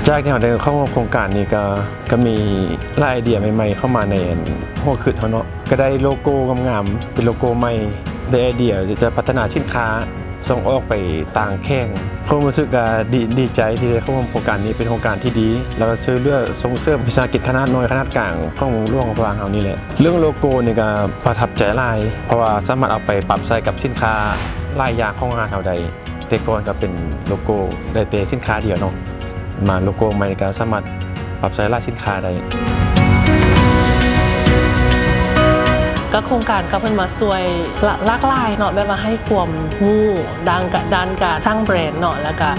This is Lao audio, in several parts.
ຈາກທີ່ເຮົາໄດ້ເຂົ້າຮ່ວມໂຄງການນີ້ ກໍ ກໍມີຫຼາຍໄອເດຍໃໝ່ໆເຂົ້າມາໃນອັນຫົວຄິດເຮົາເນາະ, ກໍໄດ້ໂລໂກ້ງາມໆ ເປັນໂລໂກ້ໃໝ່, ໄດ້ໄອເດຍຈະພັດທະນາສິນຄ້າສົ່ງອອກໄປຕ່າງແຂວງ. ຄວາມຮູ້ສຶກກໍດີ ດີໃຈທີ່ໄດ້ເຂົ້າຮ່ວມໂຄງການນີ້, ເປັນໂຄງການທີ່ດີ ແລ້ວກໍຊ່ວຍເຫຼືອສົ່ງເສີມວິສາຫະກິດຂະໜາດນ້ອຍຂະໜາດກາງຂອງຫຼວງພະບາງເຮົານີ້ແຫຼະ. ເລື່ອງໂລໂກ້ນີ້ກໍປະທັບໃຈຫຼາຍ ເພາະວ່າສາມາດເອົາໄປປັບໃຊ້ກັບສິນຄ້າຫຼາຍຢ່າງຂອງຮ້ານເຮົາໄດ້. ແຕ່ກ່ອນກໍເປັນໂລໂກ້ໄດ້ແຕ່ສິນຄ້າດຽວເນາະ, ມາໂລໂກ້ໃໝ່ກໍສາມາດປັບໃຊ້ຫຼາຍສິນຄ້າໄດ້. ກໍໂຄງການກໍເພິ່ນມາຊ່ວຍຫຼາກຫຼາຍເນາະ, ແບບວ່າໃຫ້ຄວາມຮູ້ດ້ານການ ດ້ານການສ້າງແບຣນເນາະ, ແລ້ວກໍ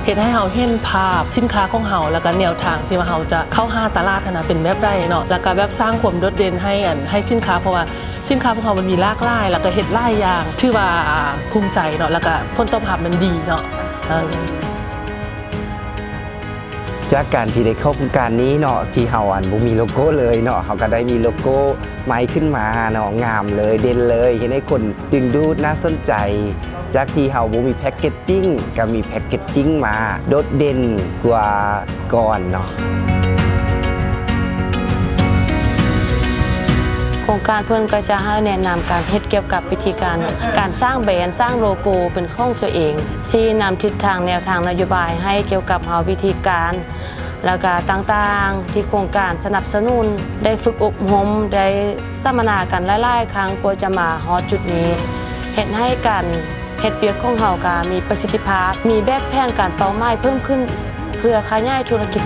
ເຮັດໃຫ້ເຮົາເຫັນພາບສິນຄ້າຂອງເຮົາ ແລ້ວກໍແນວທາງທີ່ວ່າເຮົາຈະເຂົ້າຫາຕະຫຼາດຫັ້ນນະເປັນແບບໃດເນາະ, ແລ້ວກໍແບບສ້າງຄວາມໂດດເດັ່ນໃຫ້ອັນ ໃຫ້ສິນຄ້າ ເພາະວ່າ ສິນຄ້າພວກເຮົາມັນມີຫຼາກຫຼາຍ ແລ້ວກໍເຮັດຫຼາຍຢ່າງ ຖືວ່າ ອ່າ ພູມໃຈເນາະ ແລ້ວກໍຜົນຕອບຮັບມັນດີເນາະ. ເອີ ຈາກການທີ່ໄດ້ເຂົ້າໂຄງການນີ້ເນາະ ທີ່ເຮົາ ອັນ ບໍ່ມີໂລໂກ້ເລີຍເນາະ, ເຮົາກໍໄດ້ມີໂລໂກ້ໃໝ່ຂຶ້ນມາເນາະ, ງາມເລີຍ ເດັ່ນເລີຍ, ເຮັດໃຫ້ຄົນດຶງດູດ ໜ້າສົນໃຈ. ຈາກທີ່ເຮົາບໍ່ມີແພັກເກດຈິງ ກໍມີແພັກເກດຈິງມາໂດດເດັ່ນກວ່າ ກ່ອນເນາະ. ໂຄງການເພິ່ນກໍຈະໃຫ້ແນະນຳການເຮັດກ່ຽວກັບວິທີການ ການສ້າງແບຣນ ສ້າງໂລໂກ້ເປັນຂອງຕົວເອງ, ຊີ້ນຳທິດທາງແນວທາງນະໂຍບາຍໃຫ້ກ່ຽວກັບເຮົາ ວິທີການ ແລ້ວກະຕ່າງໆທີ່ໂຄງການສະໜັບສະໜູນ, ໄດ້ຝຶກອົບຮົມ, ໄດ້ສຳມະນາກັນຫຼາຍໆຄັ້ງກວ່າຈະມາຮອດຈຸດນີ້, ເຮັດໃຫ້ການ ເຮັດວຽກຂອງເຮົາກໍມີປະສິດທິພາບ, ມີແບບແຜນການເປົ້າໝາຍເພີ່ມຂຶ້ນ ເພື່ອຂະຫຍາຍທຸລະກິດ.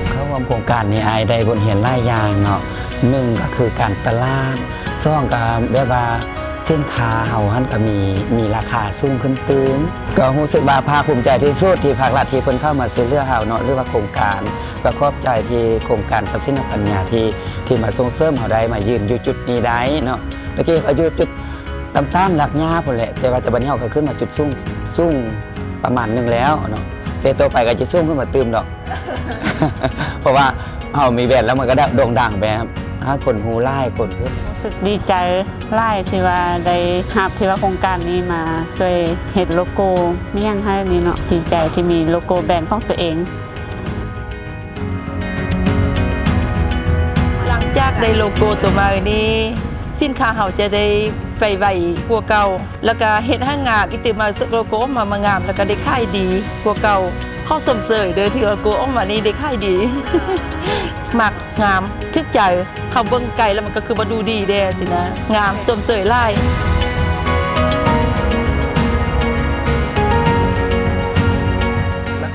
ເຂົ້າຮ່ວມໂຄງການນີ້ ອ້າຍໄດ້ບົດຮຽນຫຼາຍຢ່າງເນາະ, ໜຶ່ງກໍຄືການຕະຫຼາດ, ສອງກໍແບບວ່າສິນຄ້າເຮົາຫັ້ນກໍມີ ມີລາຄາສູງຂຶ້ນຕື່ມ. ກໍຮູ້ສຶກວ່າພາກພູມໃຈທີ່ສຸດທີ່ພາກລັດທີ່ເພິ່ນເຂົ້າມາຊ່ວຍເຫຼືອເຮົາເນາະ ຫຼືວ່າໂຄງການ ກໍຂອບໃຈທີ່ໂຄງການຊັບສິນທາງປັນຍາທີ່ ທີ່ມາສົ່ງເສີມເຮົາໄດ້ມາຢືນຢູ່ຈຸດນີ້ໄດ້ເນາະ. ຕະກີ້ກໍຢູ່ຈຸດຕ່ຳໆ ຫຼັກຫຍ້າພຸ້ນແຫຼະ, ແຕ່ວ່າແຕ່ບັດນີ້ເຮົາກໍຂຶ້ນມາຈຸດສູງ ສູງປະມານໜຶ່ງແລ້ວເນາະ, ແຕ່ຕໍ່ໄປກໍຈະສູງຂຶ້ນມາຕື່ມດອກ. ເພາະວ່າເຮົາມີແບຣນແລ້ວ ມັນກໍໂດ່ງດັງໄປ ຫາຄົນຮູ້ຫຼາຍຄົນພຸ້ນ. ຮູ້ສຶກດີໃຈຫຼາຍທີ່ວ່າໄດ້ຮັບ ທີ່ວ່າໂຄງການນີ້ມາຊ່ວຍເຮັດໂລໂກ້ ມີຫຍັງໃຫ້ນີ້ເນາະ, ດີໃຈທີ່ມີໂລໂກ້ແບຣນຂອງຕົວເອງ. ຫຼັງຈາກໄດ້ໂລໂກ້ຕົວໃໝ່ນີ້ ສິນຄ້າເຮົາຈະໄດ້ໄປໄວກວ່າເກົ່າ. ແລ້ວກະເຮັດໃຫ້ງາມອີກຕື່ມ ມາໂລໂກ້ອອກມາ ມາງາມ ແລ້ວກະໄດ້ຂາຍດີກວ່າເກົ່າ. ຂໍຊົມເຊີຍເດີ ທີ່ໂລໂກ້ອອກມານີ້ໄດ້ຂາຍດີ. ມັກ ງາມ ຖືກໃຈ. ເຮົາເບິ່ງໄກແລ້ວມັນກໍຄືວ່າດູດີແດ່ຊີ້ນະ. ງາມ ຊົມເຊີຍຫຼາຍ.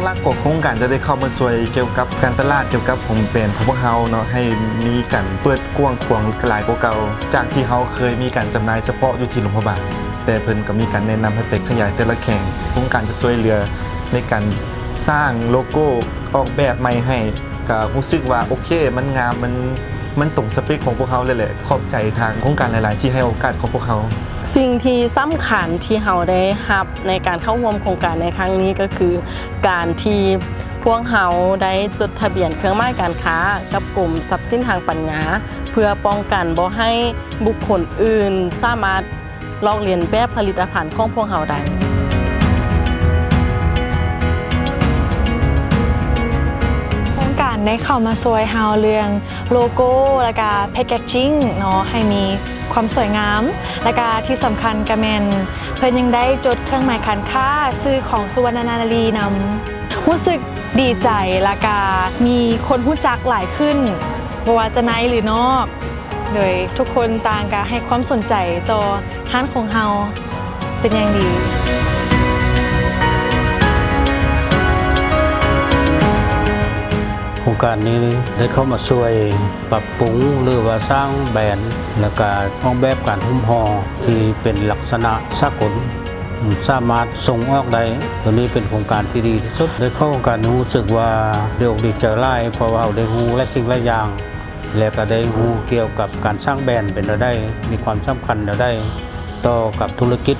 ຫຼັກໆ ກໍໂຄງການຈະໄດ້ເຂົ້າມາຊ່ວຍກ່ຽວກັບການຕະຫຼາດ ກ່ຽວກັບຂອງແບຣນຂອງພວກເຮົາເນາະ ໃຫ້ມີການເປີດກວ້າງຂວາງຫຼາຍກວ່າເກົ່າ ຈາກທີ່ເຮົາເຄີຍມີການຈຳໜ່າຍສະເພາະຢູ່ທີ່ຫຼວງພະບາງ. ແຕ່ເພິ່ນກໍມີການແນະນຳໃຫ້ໄປຂະຫຍາຍແຕ່ລະແຂວງ. ໂຄງການຈະຊ່ວຍເຫຼືອໃນການສ້າງໂລໂກ້ ອອກແບບໃໝ່ໃຫ້ ກໍຮູ້ສຶກວ່າໂອເຄ ມັນງາມ ມັນ ມັນຕົງສະເປັກຂອງພວກເຮົາເລີຍແຫຼະ. ຂອບໃຈທາງໂຄງການຫຼາຍໆ ທີ່ໃຫ້ໂອກາດຂອງພວກເຮົາ. ສິ່ງທີ່ສຳຄັນທີ່ເຮົາໄດ້ຮັບໃນການເຂົ້າຮ່ວມໂຄງການໃນຄັ້ງນີ້ ກໍຄືການທີ່ພວກເຮົາໄດ້ຈົດທະບຽນເຄື່ອງໝາຍການຄ້າກັບກົມຊັບສິນທາງປັນຍາ ເພື່ອປ້ອງກັນບໍ່ໃຫ້ບຸກຄົນອື່ນສາມາດ ລອກລຽນແບບຜະລິດຕະພັນຂອງພວກເຮົາໄດ້. ໂຄງການໄດ້ເຂົ້າມາຊ່ວຍເຮົາເລື່ອງໂລໂກ້ ແລ້ວກະແພັກເກດຈິງເນາະ ໃຫ້ມີຄວາມສວຍງາມ ແລ້ວກະທີ່ສຳຄັນກະແມ່ນເພິ່ນຍັງໄດ້ຈົດເຄື່ອງໝາຍການຄ້າຊື່ຂອງສຸວັນນະນາລີນຳ. ຮູ້ສຶກດີໃຈ ແລ້ວກະມີຄົນຮູ້ຈັກຫຼາຍຂຶ້ນ ບໍ່ວ່າຈະໃນ ຫຼື ນອກ. ໂດຍທຸກຄົນຕ່າງກໍໃຫ້ຄວາມສົນໃຈຕໍ່ຮ້ານຂອງເຮົາເປັນຢ່າງດີ. ໂຄງການນີ້ໄດ້ເຂົ້າມາຊ່ວຍປັບປຸງ ຫຼືວ່າສ້າງແບຣນ ແລ້ວກະອອກແບບການຫຸ້ມຫໍ່ທີ່ເປັນລັກສະນະສາກົນ ສາມາດສົ່ງອອກໄດ້. ໂຕນີ້ເປັນໂຄງການທີ່ດີທີ່ສຸດ. ໄດ້ເຂົ້າໂຄງການ ຮູ້ສຶກວ່າດີອົກດີໃຈຫຼາຍ ເພາະວ່າເຮົາໄດ້ຮູ້ຫຼາຍສິ່ງຫຼາຍຢ່າງ ແລະ ກໍໄດ້ຮູ້ກ່ຽວກັບການສ້າງແບຣນເປັນແນວໃດ, ມີຄວາມສຳຄັນແນວໃດຕໍ່ກັບທຸລະກິດ.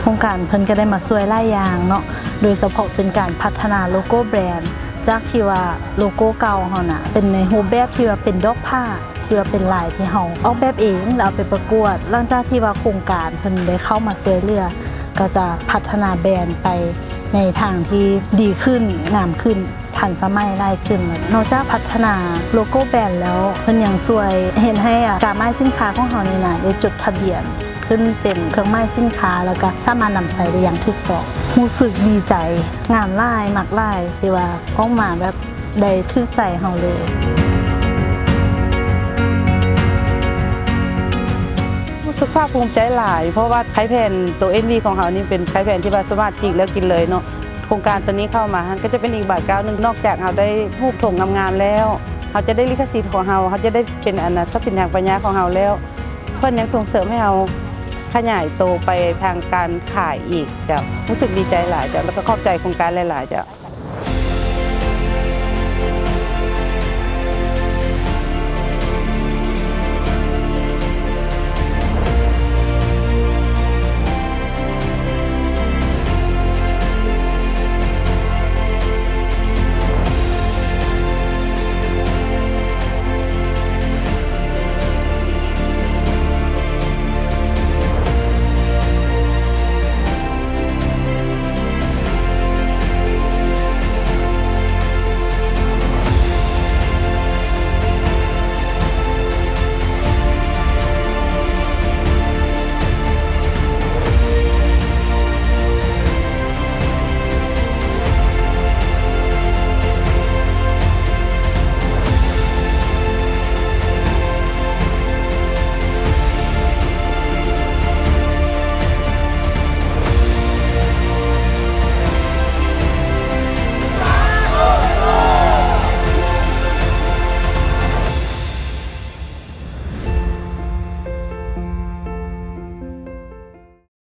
ໂຄງການເພິ່ນກໍໄດ້ມາຊ່ວຍຫຼາຍຢ່າງເນາະ, ໂດຍສະເພາະເປັນການພັດທະນາໂລໂກ້ແບຣນ ຈາກທີ່ວ່າໂລໂກ້ເກົ່າເຮົານະ ເປັນໃນຮູບແບບທີ່ວ່າເປັນດອກຜ້າ ທີ່ວ່າເປັນລາຍທີ່ເຮົາອອກແບບເອງ ແລ້ວເອົາໄປປະກວດ. ຫຼັງຈາກທີ່ວ່າໂຄງການເພິ່ນໄດ້ເຂົ້າມາຊ່ວຍເຫຼືອ ກໍຈະພັດທະນາແບຣນໄປໃນທາງທີ່ດີຂຶ້ນ, ງາມຂຶ້ນ, ທັນສະໄໝຫຼາຍຂຶ້ນ. ນອກຈາກພັດທະນາໂລໂກ້ແບຣນແລ້ວ ເພິ່ນຍັງຊ່ວຍເຮັດໃຫ້ ອາ ກາໝາຍສິນຄ້າຂອງເຮົານີ້ນະ ໄດ້ຈົດທະບຽນ ຂຶ້ນເປັນເຄື່ອງໝາຍສິນຄ້າ ແລ້ວກະສາມາດນຳໃຊ້ໄດ້ຢ່າງຖືກຕ້ອງ. ຮູ້ສຶກດີໃຈ, ງາມຫຼາຍ, ມັກຫຼາຍ ທີ່ວ່າອອກມາແບບໄດ້ຖືກໃຈເຮົາເລີຍ. ຮູ້ສຶກພາກພູມໃຈຫຼາຍ ເພາະວ່າໄພແຜ່ນໂຕເອັນວີຂອງເຮົານີ້ເປັນໄພແຜ່ນທີ່ວ່າສາມາດຈີກແລ້ວກິນເລີຍເນາະ. ໂຄງການໂຕນີ້ເຂົ້າມາຫັ້ນ ກໍຈະເປັນອີກບາດກ້າວໜຶ່ງ, ນອກຈາກເຮົາໄດ້ຮູບຖົງງາມໆແລ້ວ ເຮົາຈະໄດ້ລິຂະສິດຂອງເຮົາ, ເຮົາຈະໄດ້ເປັນອັນນະ ຊັບສິນທາງປັນຍາຂອງເຮົາແລ້ວ ເພິ່ນຍັງສົ່ງເສີມໃຫ້ເຮົາຂະຫຍາຍໂຕໄປທາງການຂາຍອີກເຈົ້າ. ຮູ້ສຶກດີໃຈຫຼາຍເຈົ້າ ແລ້ວກໍຂອບໃຈໂຄງການຫຼາຍໆເຈົ້າ.